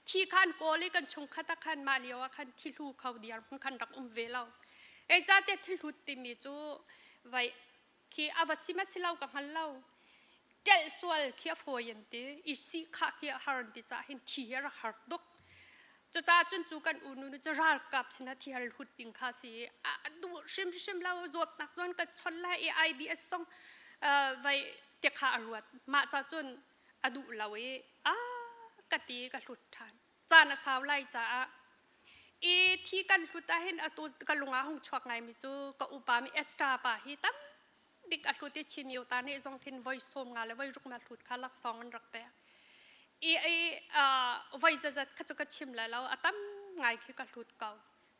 Thi khan kawl i kan chungkhat ah khan mah lio ah khan thihlu kho diar hmun khan rak um ve lo. Ei ca te thihlut timi cu vai khi a va si ma si lo ka hngal lo. Telh sual khi a fawi an ti i si khah khi a har an ti caah hin thi hi a rak har tuk. Cucaah cun cu kan unu nu cu ralkap sinah thi hal hut ding kha si i a duh hrimhrim lo zawtnak zawn kan chon lai i IDS zong vai te kha a ruat. Mah ca cun a duh lo i a ka ti ka hlut ṭhan. Caan a sau lai caah i thi kan hlut ah hin atu ka lung ah hung chuak ngaimi cu ka upa mi Esther pa hi tam bik a hlut i Chin ta nih zong khin voi sawm nga le voi ruk na hlut kha laksawng an rak pek. I i voi zazat kha cu ka chim lai lo a tam ngai khi ka hlut ko.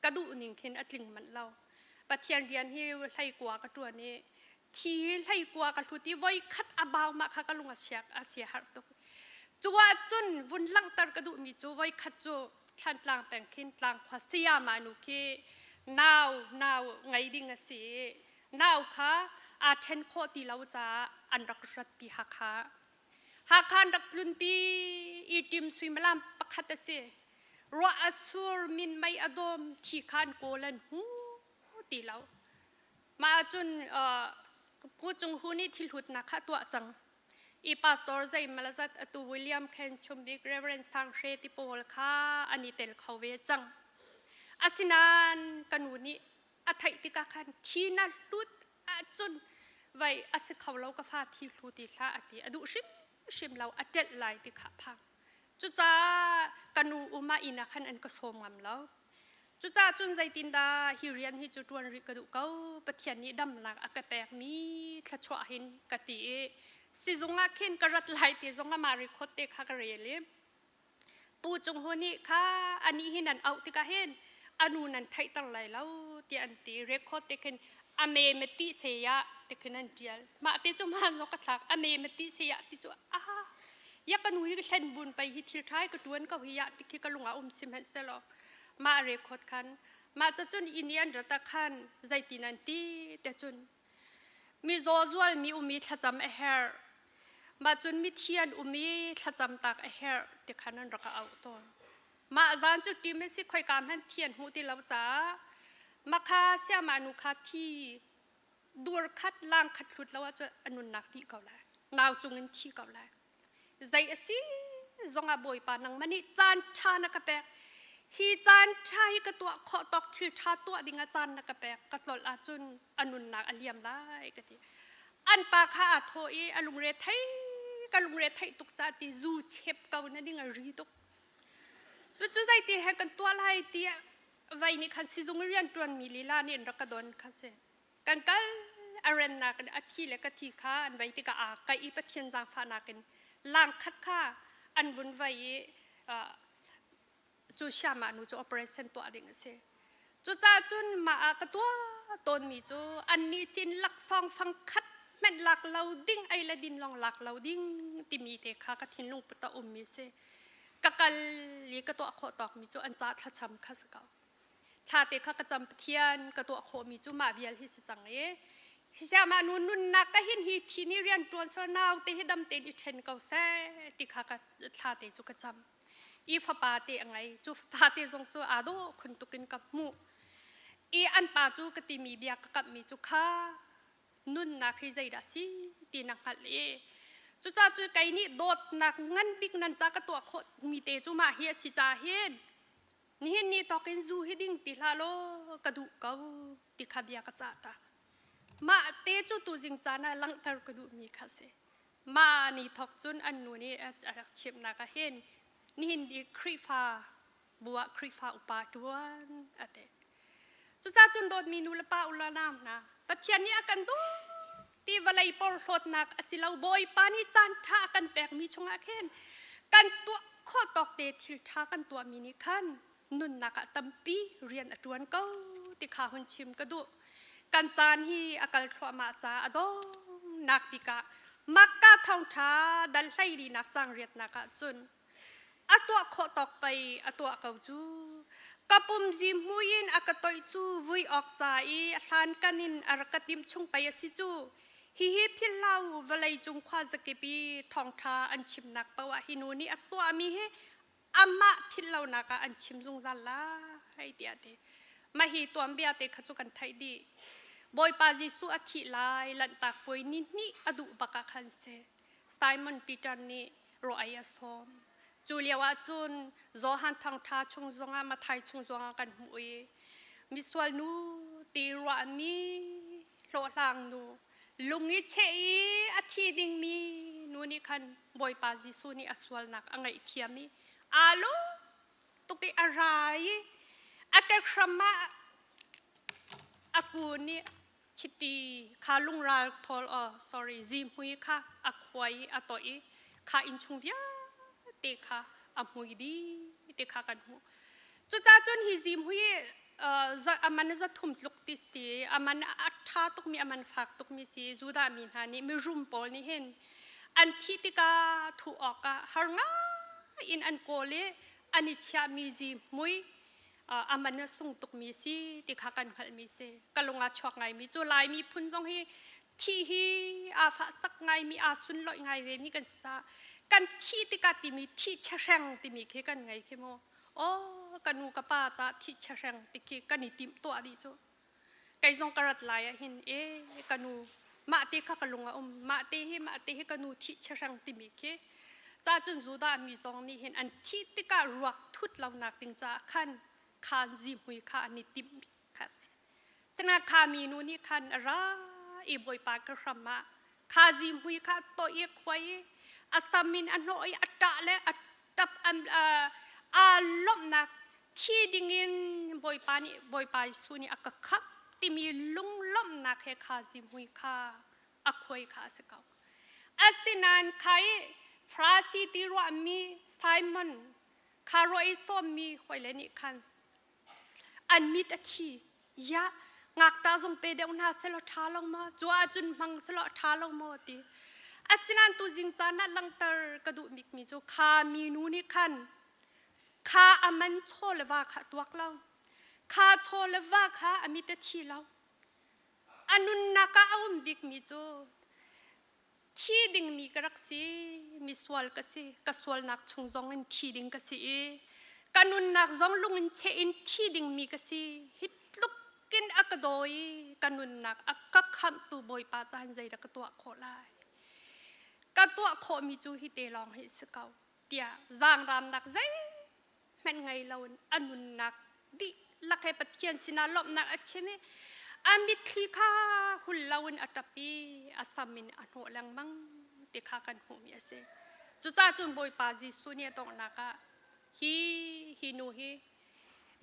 Ka duh ning khin a tling manh lo. Pathian rian hi hlei kua ka ṭuan i thi hlei kua ka hlut i voi khat a bau mah kha ka lung a siak a sia har tuk. Cu ahcun vun langhter ka duhmi cu voi khat cu Thlantlang peng khin tlangkhua sayama nu khi nau nau ngei ding a si i nau kha aa ṭhen khawh ti lo caah an rak ratpi Hakha. Hakha an rak tlunpi i ṭim suimilam pakhat a si. Ruah a sur, minmei a dawm, thi kha an kawl an hmu ti lo. Mah ahcun Pu Cung Hu nih thilhutnak kha a tuah cang. I pastor zeimalazat atu William Khen Chumbik Reverend Sang Hre ti pawl kha an i tel kho ve cang. Asinain ka nu nih a theih tikah khan thi na hlut ahcun vai a si kho lo ka fa thi hlu ti hlah a ti a duh hrimhrim lo a telh lai ti kha phang cucaah ka nu um ah inn ah khan an ka sawm ngam lo cucaah cun zeitindah hi rian hi cu ṭuan rih ka duh ko Pathian nih damnak a ka pekmi thluachuah hin ka ti i sizung ah khin ka rat lai ti zong amah record te kha ka rel i Pu Cung Hu nih kha anih hi nan auh tikah hin anu nan theihter lai lo tiah an ti. Record te khin a me me ti se ya ti khin an ṭial. Mah te cu hmaan lo ka thlak. A me me ti se ya ti cu a ya ka nu hi ka hlen bun pei hi thil ṭha ka ṭuan ko hi ya ti khi ka lung ah um sihmanhsehlaw mah record khan mah ca cun inn i an rat ah khan zeitin an ti te cun Mizaw zualmi um i thlacam a herh. Mah cun mithi an um i thlacam tak a herh ti khan an rak a auh tawn. Mah zan cu ṭim in si khoika hmanh thi an hmuh ti lo caah makha siamah nu kha thi dur khat lang khat hlut lo ahcun a nunnak dih ko lai. Nau cung in thi ko lai. Zei a si zongah Bawipa nangmah nih caan ṭha na ka pek. Hi caan ṭha hi ka tuah khawh tawk thil ṭha tuah ding ah caan na ka pek. Ka tlolh ahcun a nunnak a liam lai ka ti. An pa kha aa thawh i a lungre thei ka lungre theih tuk caah ti zu chep ko na ding a ri tuk. Cu zeiti he kan tuah lai tiah vai nih khan sizung i rianṭuanmi lila nih an rak ka don kha si. Kan kal a rennak in a thi le ka thi kha an vei tikah aa kaih i Pathian zaangfahnak in lang khat kha an vun vei i cu siamah nu cu operation tuah ding a si. Cucaah cun mah ah ka tuah tawnmi cu annih sin laksawng fang khat hmanh lak lo ding ei le din lawng lak lo ding timi te kha ka thinlung put a ummi si. Ka kal i ka tuah khawh tawkmi cu an ca thlacam kha si ko. Thla te kha ka cam Pathian ka tuah khawhmi cu mah vial hi si cang i Siamah nu nunnak ka hin hi thi nih rian ṭuan sal nau te hi dam tein i ṭhen ko seh ti kha ka thla te cu ka cam. I fapa te a ngei. Cu fapa te zong cu aa dawh khun tuk in ka hmuh. I an pa cu ka timi bia ka kamhmi cu kha nunnak hi zeidah si ti na hngalh i cucaah cu kei nih dawtnak ngan bik nan ca ka tuah khawh mi te cu mah hi a si ca hin nihin ni thawk in zu hi ding ti hlah law ka duh ko ti kha bia ka cah ta. Mah te cu tuzing caan ah langhter ka duhmi kha si. Mah ni thawk cun an nu nih a rak chimhnak ah hin nihin i Khrihfa bu ah Khrihfa upa ṭuan a ti. Cucaah cun dawtmi nu le pa u le nau hna, Pathian nih a kan dawt ti vawlei porhlawtnak a si lo. Bawipa nih caan ṭha a kan pekmi chungah khin kan tuah khawh tawk te thil ṭha kan tuahmi nih khan nunnak ah tampi rian a ṭuan ko ti kha hun chim ka duh. Kan caan hi a kal thluahmah caah a dongnak bik ah Makka thawngṭha dal hleilinak caang riatnak ah cun a tuah khawh tawk pei a tuah ko cu. Ka pum zihmui in a ka toih cu vui awk ca i a hlankan in a rak ka timh chung pei a si cu. Hihi philh hlah u, vawlei cung khuazakip i thawngṭha an chimnak paoh ah hi nu nih a tuahmi hi amah philh lonak ah an chim zungzal lai tiah a ti. Mah hi tuanbia te kha cu kan theih dih. Bawipa Jesuh a thih lai Lanhtak puai ni hnih a duh bak ah khan si. Simon Peter nih rawh-ei a sawm. Cu lio ah cun Johan thawngṭha chung zongah Matthai chung zongah kan hmuh i misual nu ti ruahmi hlawhhlang nu lung i cheh i a thi dingmi nu nih khan Bawipa Jesuh nih a sualnak a ngaihthiam i aa lawm tuk i a ra i a kehram ah a kun i chiti kha lungral thawl oh sorry zihmui kha a khuai i a toih i kha innchung vialte kha a hmui dih ti kha kan hmuh. Cucaah cun hi zihmui aman za thum tluk ti si aman a ṭha tukmi aman fak tukmi si Judah mi hna nih mirum pawl nih hin an thih tikah thuh awkah har ngai in an kawl i an i chiahmi zihmui aman a sung tukmi si ti kha kan hngalhmi si. Ka lung ah chuak ngaimi cu Laimi phun zong hi thih hi aa fahsak ngaimi aa sunlawih ngai vemi kan si caah kan thih tikah timi thih chehreng timi khi kan ngei khi mu. Aw ka nu ka pa caah thih chehreng ti khi kan i timh tuah dih cu. Kei zong ka rat lai ah hin e ka nu mah te kha ka lung a um mah te hi mah te hi ka nu thih chehreng timi khi ca cun Judah mi zong nih hin an thih tikah ruak thut lonak ding caah khan khan zihmui kha an i timh kha a si. Tana kha mi nu nih khan a ra i Bawipa ka hram ah kha zihmui kha a toih i a khuai i a sam in a hnawh i a ṭah le a ṭap aa lawmhnak thi dingin Bawipa nih Bawipa Jesuh nih a ka khamh timi lunglawmhnak he kha zihmui kha a khuai kha a si ko. Asinain kha i Farasi ti ruahmi Simon kha ruah i sawmmi hawile nih khan an mit a thi. Ya, ngakṭah zong pe deuh hna selaw ṭha lo maw? Cu ahcun hmang selaw a ṭha lo maw ti. Asinain tuzing caan ah langhter ka duh bikmi cu kha minu nih khan kha a man chaw le va kha a tuak lo. Kha chaw le va kha a mit a thi lo. A nunnak ah a um bikmi cu thi dingmi ka rak si, misual ka si, ka sualnak chung zong in thi ding ka si i ka nunnak zong lung in cheh in thi dingmi ka si. Hi tluk in a ka daw i ka nunnak a ka khamhtu Bawipa caan zeidah ka tuah khawh lai? Ka tuah khawhmi cu hi te lawng hi si ko tiah zaangramnak zeihmanh ngei loin a nunnak dihlak he Pathian sinah lawmhnak a chim i a mitthli kha hul loin a ṭap i a sam in a hnawh lengmang ti kha kan hmuhmi a si. Cucaah cun Bawipa Jesuh nih a donghnak ah hi hi nu hi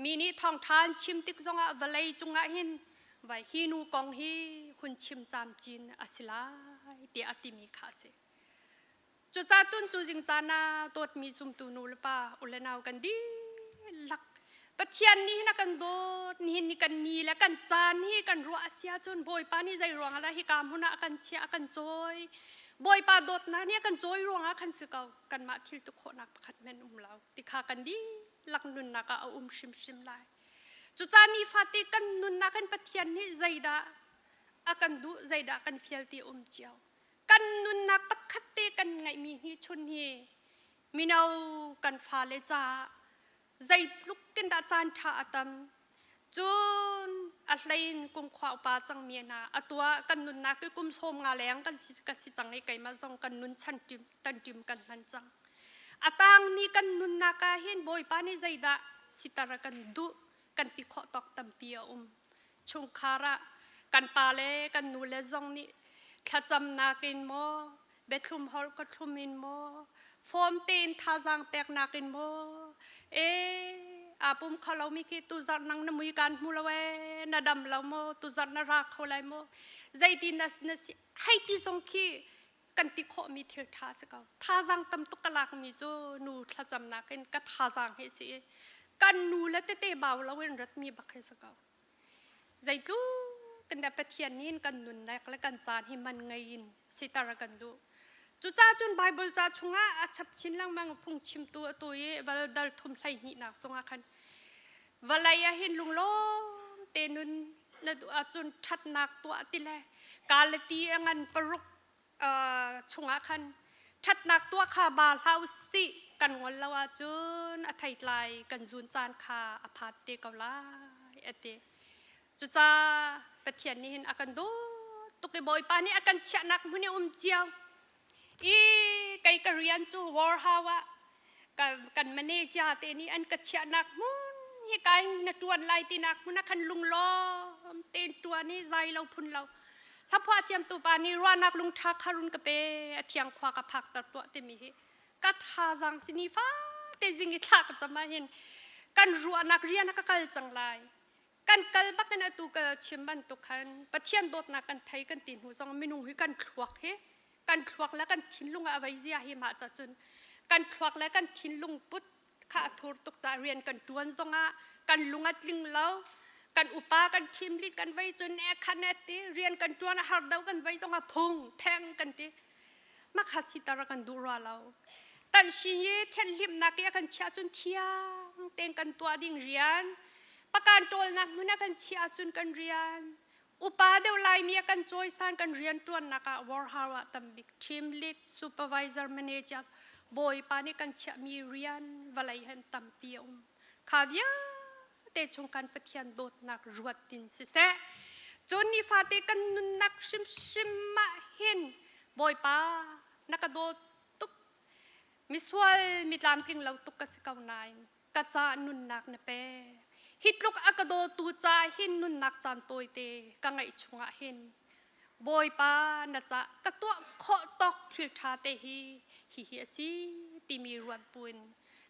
mi nih thawngṭha an chim tik zongah vawlei cungah hin vai hi nu kong hi hun chim camcin a si lai tiah a timi kha a si. Cucaah tun cu zing caan ah dawtmi zumtu nu le pa u le nau kan dihlak Pathian nih hin a kan dawt nihin ni kan ni le kan caan hi kan ruah a si ahcun Bawipa nih zei ruangah dah hika hmun ah a kan chiah a kan cawi Bawipa dawtnak nih a kan cawi ruangah khan si ko kanmah thil tu khawhnak pakhat men um lo ti kha kan dihlak nunnak ah a um hrimhrim lai. Cucaah nifate kan nunnak hin Pathian nih zeidah a kan duh zeidah kan fial ti um cio. Kan nunnak pakhat te kan ngeihmi hi chun hi mino kan fale caah zeitluk in dah caan ṭha a tam. Cun a hlein kum khua upa cangmi hna atu ah kan nunnak hi kum 50 leng kan si ka si cang i keimah zong kan nun chan ṭim tan ṭim kan hman cang. A tangmi kan nunnak ah hin Bawipa nih zeidah sitar a kan duh kan ti khawh tawk tampi a um. Chungkhar ah kan pa le kan nu le zong nih thlacamnak in maw biathlum holh ka thlum in maw form tein thazaang peknak in maw e a pum kho lomi khi tuzarh nang na mui kan hmu lo e na dam lo maw tuzarh na ra kho lai maw zeiti na na si hei ti zong khi kan ti khawhmi thil ṭha si ko thazaang tam tuk ka lakmi cu nu thlacamnak in ka thazaang hi si kan nu le tete bau lo in ratmi bak hi si ko Zeitluk kan Pathian nih kan nunnak le kan caan hi man ngei in sitar a kan duh. Cucaah cun Bible ca chungah a chap chin lengmang phungchimtu atu i val dal thum 12 nak zongah khan vawlei ah hin lunglawm te nun na duh ahcun ṭhatnak tuah ti le kalati a ngan paruk chungah khan ṭhatnak tuah kha ba hlah u sih kan ngol lo ahcun a theitlai kan zun caan kha a phat te ko lai a ti. Cucaah Pathian nih hin a kan dawt tuk i Bawipa nih a kan chiahnak hmun i um cio. I kei ka rian cu Warhau ah kan manager te nih an ka chiahnak hmun hi kai na ṭuan lai tinak hmun ah khan lunglawm tein ṭuan i zai lo phun lo. Hlaphuah thiamtu pa nih ruahnak lungṭha kha run ka pe a thiang khua ka phakter tuah timi hi ka thazaang si ni fate zing i thla ka cam ah hin kan ruahnak rian a ka kal cang lai. Kan kal bak in atu ka chim bantuk khan Pathian dawtnak kan thei kan ti hnu zong minung hi kan thluak hi kan thluak le kan thinlung ah a vei zia hi mah ca cun kan thluak le kan thinlung put kha a thur tuk caah rian kan ṭuan zongah kan lung a tling lo kan upa kan ṭhim lit kan vei cun e khan e ti rian kan ṭuan a har do kan vei zongah phung pheng kan ti makha sitar kan duh rua lo tan shi hi thenhlimnak i a kan chiah cun thiang tein kan tuah ding rian pakan ṭawlnak hmun a kan chiah cun kan rian upa deuh laimi a kan cawisan kan rianṭuannak ah warhau ah tambik team lead supervisor manager bawipa nih kan chiahmi rian vawlei hen tampi a um kha vialte chung kan Pathian dawtnak ruat tin siseh cun nifate kan nunnak hrimhrim ah hin bawipa na ka dawt tuk misual mi tlamtling lo tuk ka si ko nain ka ca nunnak na pe hi tluk a ka dawtu ca hin nunnak caan tawite ka ngeih chungah hin Bawipa na ca ka tuah khawh tawk thil ṭha te hi hihi a si timi ruat buin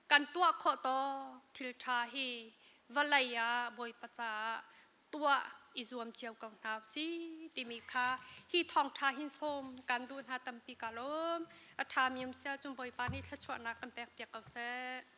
kan tuah khawh tawk thil ṭha hi vawlei ah Bawipa caah tuah i zuam cio ko hna si timi kha hi thawngṭha hin sawm kan duh hna tampi ka lawm a ṭha mi um sia cun Bawipa nih thluachuahnak kan pek piak ko seh.